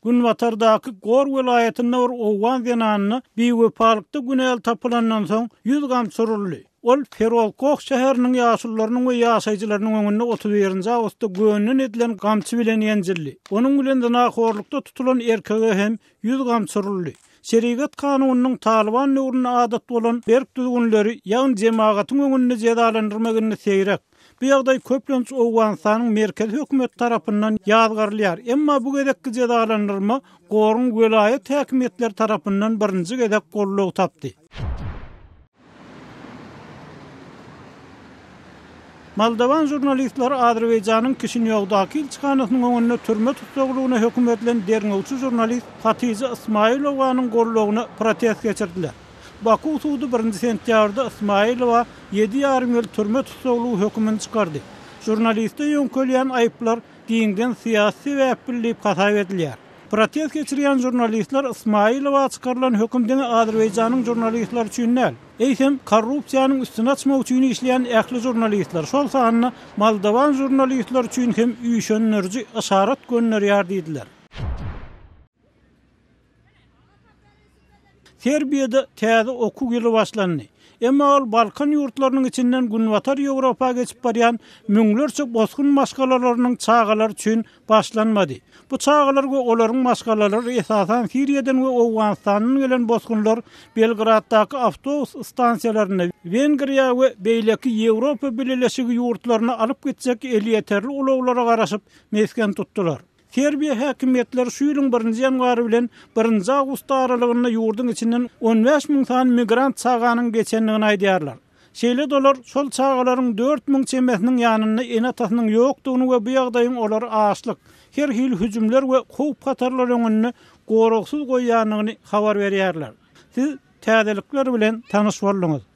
Günbatardaky Gor welaýatynda bir owgan zenanyna biwepalykda günäli tapylandan soň, 100 gamçy uruldy. Ol Ferozkoh şäheriniň ýaşulularynyň we ýaşaýjylarynyň öňünde 31-nji awgustda gönden edilen gamçy bilen ýenjildi. Onuň bilen zynahorlukda tutulan erkege hem 100 gamçy uruldy. Şerigat kanunynyň Talyban döwründe adat bolan berk düzgünleri, ýagny jemagatyň öňünde jezalandyrmak indi seýrek. Bu ýagdaý köplenç Owganystanyň merkezi hökümeti tarapyndan ýazgarylýar, emma bu gezekki jezalandyrma Goruň welaýat häkimiýetleri tarapyndan birinji gezek goldaw tapdy. Moldowan žurnalistleri Azerbaýjanyň Kişinýowdaky ilçihanasynyň öňünde türme tussaglygyna höküm edilen derňewçi žurnalist Hatija Ismailowanyň goldawyna protest geçirdiler. Baku sudy birinji sentýabrda Ismailowa ýedi ýarym ýyl türme tussaglygy hökümini çykardy. Žurnaliste ýöňkelýän aýyplar giňden syýasy sebäpli diýip hasap edilýär. Protest geçirýän žurnalistler Ismaýylowa çykarylan höküm diňe Azerbaýjanyň žurnalistleri üçin däl, eýsem, korrupsiýanyň üstüni açmak üçin işleýän ähli žurnalistler, şol sanda moldowan žurnalistleri üçin hem üýşendiriji yşarat gönderýär diýdiler. Serbiýada täze okuw ýyly başlandy. Emma ol Balkan ýurtlarynyň içinden Günbatar Ýewropa geçip barýan müňlerçe bosgun maşgalalarynyň çagalary üçin başlanmady. Bu çagalar we olaryň maşgalalary esasan Siriýadan we Owganystandan gelen bosgunlar Belgraddaky awtobus stansiýalarynda Wengriýa we beýleki Ýewropa Bileleşigi ýurtlaryna alyp gitjek elýeterli ulaglara garaşyp mesgen tutdular. Serbiýa häkimiýetleri şu ýylyň birinji ýanwary bilen birinji awgusty aralygynda ýurduň içinden 15 müň sany migrant çaganyň geçendigini aýdýarlar. Şeýle-de olar şol çagalaryň 4000 çemesiniň ýanynda ene-atasynyň ýokdugyny we bu ýagdaýyň olary açlyk, her hili hüjümler we howp-hatarlar öňünde goragsyz goýýandygyny habar berýärler. Siz täzelikler bilen tanyş bolduňyz.